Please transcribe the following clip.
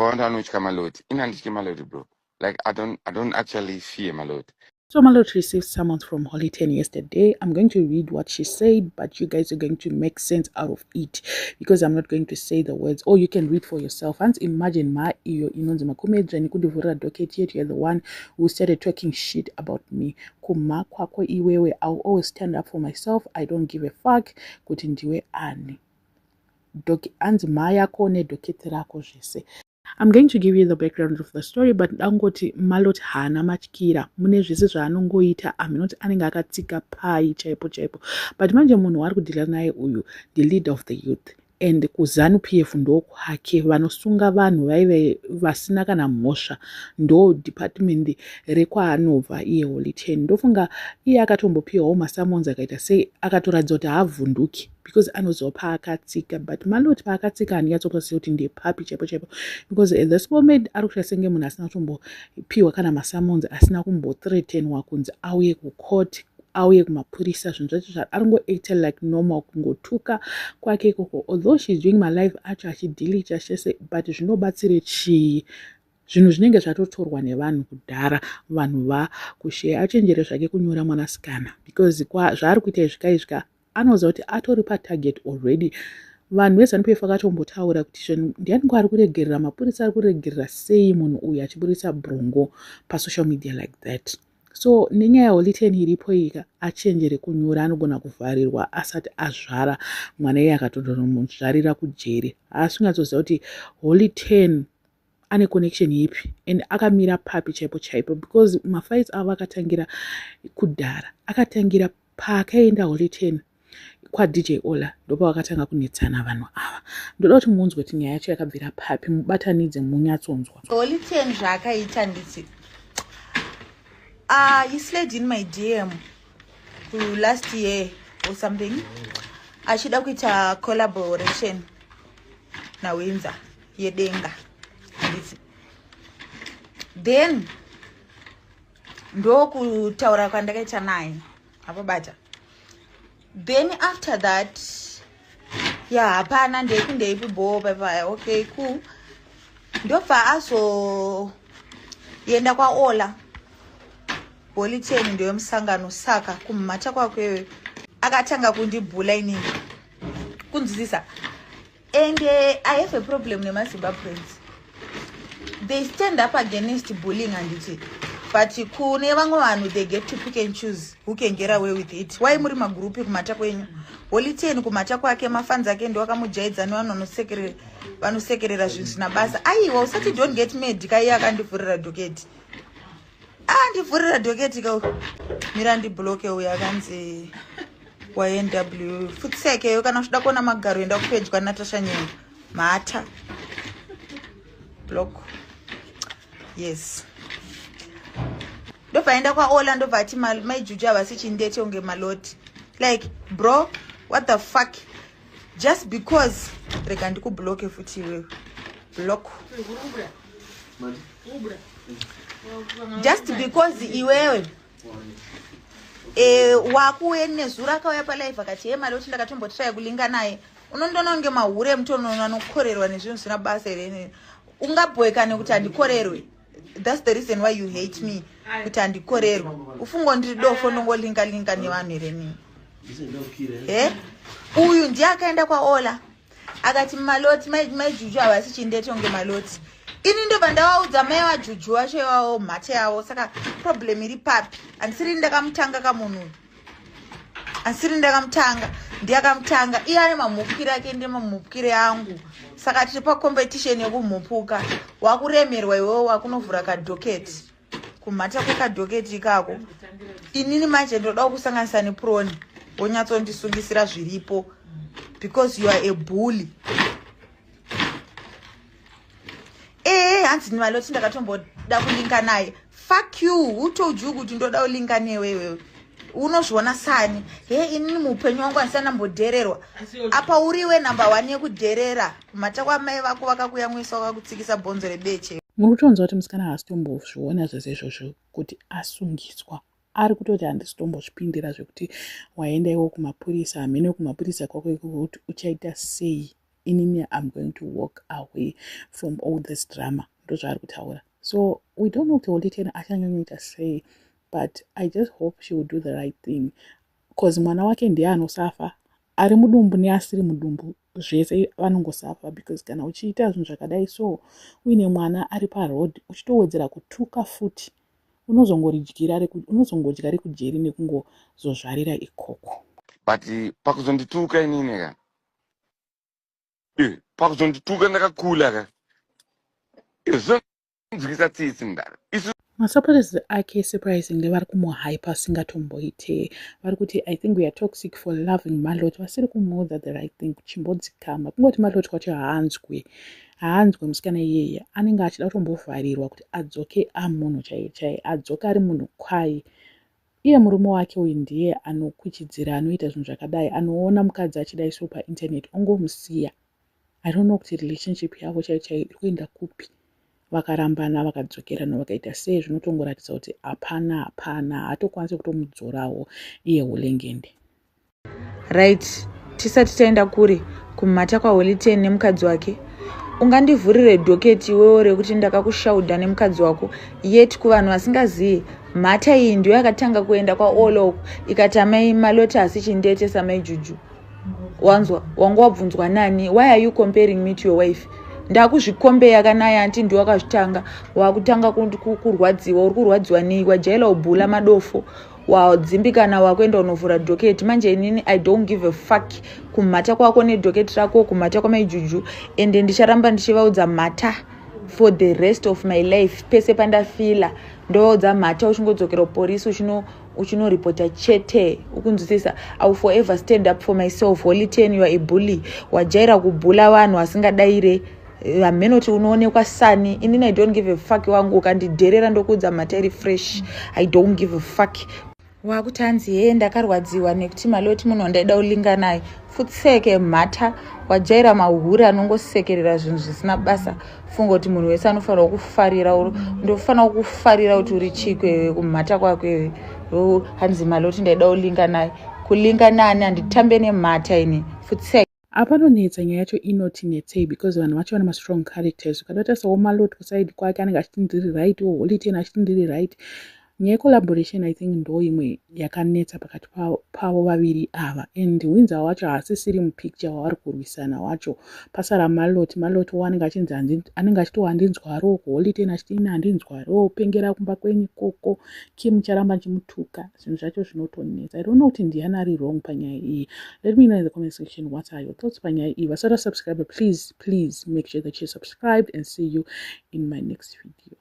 Vakawanda vanotya Maloti. Ini handityi Maloti, bro. Like, I don't actually fear Maloti. So Malot received summons from Holy Ten yesterday. I'm going to read what she said, but you guys are going to make sense out of it because I'm not going to say the words. Or you can read for yourself. And imagine ma iyo inonzi makumedzwa nekundivhurira docket, yet you're the one who started talking shit about me. Kuma kwako iwewe, I'll always stand up for myself. I don't give a fuck kuti ndiwe ani. Anzi ma yako nedocket rako zvese. I'm going to give you the background of the story, but ndangoti Malot haana matyira mune zvese zvaanongoita. Aminoti anenge akatsika pai chaipo chaipo, but manje munhu waari kudhila naye uyu, the leader of the youth, and kuZANU PF ndokwake. Vanosunga vanhu vaive vasina kana mhosva, ndo department rekwaanobva iye Holy Ten. Ndofunga iye akatombopiwawo masummons, akaita sei, akatoratidza kuti haavhunduki because anoziva paakatsika. But Maloti paakatsika handinyatsokuziva kuti ndepapi chaipo chaipo, because at this moment ari kuita senge munhu asina kutombopiwa kana masummons, asina kumbothreatenwa kunzi auye kucourt, auye kumapurisa. Zvinhu zvacho aringoacta like normal, kungotuka kwake ikoko, although she's doing malive acho achidelete chese, but zvinobatsire chii? Zvinhu zvinenge zvatotorwa nevanhu kudhara, vanhu vakusheya. Achenjere zvake kunyora mwanasikana, because zvaari kuita izvika izvika anoziva kuti atori patarget already. Vanhu veZANU PF vakatombotaura kuti ndiani ari kuregerera, mapurisa ari kuregerera sei munhu uyu achiburisa brongo pasocial media like that? So nenyaya yeHoly Ten iripo ika, achenjere kunyora, anogona kuvharirwa asati azvara mwana iye, akatotonomuzvarira kujeri. Haasi kunyatsoziva kuti Holy Ten ane connection ipi and akamira papi chaipo chaipo, because mafights avo akatangira kudhara, akatangira paakaenda Holy Ten kwaDJ Ola, ndopavakatanga kunetsana vanhu ava. Ndoda kuti munzwe kuti nyaya yacho yakabvira papi, mubatanidze munyatsonzwa. Holy Ten zvaakaita nditi he slid in my DM last year or something, achida kuita collaboration naWinza yedenga, handiti? Then ndokutaura kwandakaita naye apobata. Then after that, ya, hapana, ndeipi ndeipi bo papa, okay, cool. Ndobva azoenda kwaOla. Holy Ten ndewemusangano, saka kumhata kwakwewe akatanga kundibhula inini, kunzwisisa? And I have a problem nemaZimbabweans. They stand up against bullying, handiti? But kune vamwe vanhu, they get to pick and choose who can get away with it. Why muri magurupi kumhata kwenyu? Holy Ten kumhata kwake, mafans ake ndo akamujaidza nevanhu vanosekerera zvinhu zvisina basa. Aiwa, usati don't get mad kaiye akandivhurira docket, andivhurira docket ka. Mira ndibloke uyo akanzi YNW futsekeyo. Kana uchida kuona magaro, enda kupedya Natasha Nyengo. Mhata, block. Yes, ndobva aenda kwaOla, ndobva ati maiJuju havasi chindete unge Maloti. Like, bro, what the fuck? Just because, rega ndikubloke futi iwewe, block. Just because iwewe wakuuye nezuro akauya palive akati, "He, Maloti ndakatombotry kulinga naye." Unondoona kunge mahure emutonono anokorerwa nezvinhu zvisina basa here? Ungabhoekane kuti handikorerwe? That's the reason why you hate me, kuti handikorerwe. Ufungo ndiri dofo, ndongolinga linga nevanhu here nini? He, uyu ndiye akaenda kwaOla akati Maloti, maiJuju havasi chindete unge Maloti. Ini ndobva ndavaudza mai vaJuju vacho ivavo mhate yavo. Saka problem iri papi? Handisiri ndakamutanga kamunhu uyu, handisiri ndakamutanga, ndiye akamutanga. Iye ane mamhupukiro ake, ndemamhupukiro angu, saka tiri pacompetition yekumhupuka. Wakuremerwa iwewo, wakunovhura kadocket, kumhata kwekadocket ikako. Inini manje ndoda kukusanganisa neproni, wonyatsondisungisira zviripo, because you are a bully. Ee, hanzi Maloti ndakatomboda kulinga naye. Fuck you. Who told you kuti ndoda kulinga newe iwewe? Unozviona sani? He, inini muupenyu wangu handisati ndambodhererwa. Apa uriwe number one yekudherera, kumhata kwamai vako vakakuyamwisa, vakakutsikisa bhonzo rebeche. Muri kutonzwa kuti musikana haasi tombozviona zvese izvozvo kuti asungiswa. Ari kutoti handisi tombozvipindira zvekuti waenda iwo kumapurisa, hamene kumapurisa kwako ikoko kuti uchaita sei. Inini I'm going to walk away from all this drama. Ndozvaari kutaura. So we don't know kuti Holy Ten achanyanyoita sei, but I just hope she will do the right thing, because mwana wake ndiye anosafa ari mudumbu neasiri mudumbu, zvese vanongosafa, because kana uchiita zvinhu zvakadai so uine mwana ari paroad, uchitowedzera kutuka futi, unozongoridyira, unozongodya rekujeri nekungozozvarira ikoko. But pakuzondituka inini ka, pakuzondituka ndakakula ka, zvinonzwisa tsitsi, mudara isu. Masupporters ake surprisingly vari kumuhype asingatomboite. Vari kuti, "I think we are toxic for loving Malot." Vasiri kumuudza the right thing, kuchimbodzikama. Kungoti Malot kwacho haanzwi, haanzwi. Musikana iyeye anenge achida kutombovharirwa kuti adzoke amunhu chaiye chaiye, adzoke ari munhu kwai. Iye murume wake uyu ndiye anokuchidzira, anoita zvinhu zvakadai. Anoona mukadzi achidai so painternet, ongomusiya. I don't know kuti relationship yavo chaiyo chaiyo iri kuenda kupi. Vakarambana, vakadzokerana, vakaita sei, zvinotongoratidza kuti hapana, hapana, haatokwanisi kutomudzorawo iye Hulengende. Right, tisati taenda kure, kumhata kwaHoly Ten nemukadzi wake. Ungandivhurire docket iwewo rekuti ndakakushaudha nemukadzi wako? Yet kuvanhu vasingazivi, mhata iyi ndiyo yakatanga kuenda kwaolok ikati, "Amai Maloti asi chindete samai Juju." Wanzwa? Wanga wabvunzwa nani? Why are you comparing me to your wife? Ndakuzvikombeya kanaya anti ndiwe wakazvitanga. Wakutanga kurwadziwa. Uri kurwadziwa nei? Wajaila ubhula madofo, wadzimbikana, wakuenda unovhura docket manje. Inini I don't give a fuck. Kumhata kwako nedocket rako, kumhata kwamaijuju. Ende ndicharamba ndichivaudza mhata for the rest of my life. Pese pandafila ndovaudza mhata. Uchingodzokera kupolisi uchinoripota chete, ukunzwisisa? I will forever stand up for myself. Holy Ten, you are a bully. Wajaira kubhula vanhu vasingadaire. Hamenoti unoonekwa sani. Inini I don't give a fuck wangu. Ukandidherera, ndokuudza mhata iri fresh. I don't give a fuck. Wakuti hanzi, "Ye, ndakarwadziwa nekuti Maloti munhu wandaida kulinga naye." Futseke mhata. Wajaira mahure anongosekerera zvinhu zvisina basa. Funga kuti munhu wese anofanira kufarira, ndofanira kufarira kuti uri chikwewe. Kumhata kwakwewe. Hanzi Maloti ndaida kulinga naye. Kulinga nani? Handitambe nemhata ini. Futseke. Apanonetsa nyaya yacho inoti netsei, because vanhu vacho vane mastrong characters. Ukada kutarisawo Malot kuside kwake, anenge achiti ndiri right, Holy Ten achiti ndiri right. Nyaya yecollaboration, I think, ndo imwe yakanetsa pakati pavo vaviri ava. And Winza wacho haasisiri mupicture wavari kurwisana wacho. Pasara Malot. Malot wo anenge achinzi, anenge achiti handinzwaro, Holy Ten achiti ini handinzwaro, pengera kumba kwenyu ikoko. Kim charamba chimutuka. Zvinhu zvacho zvinotonetsa. I don't know kuti ndiani ari wrong panyaya iyi. Let me know in the comment section, what are your thoughts panyaya iyi? Vasati subscribe, please, please make sure that you're subscribed, and see you in my next video.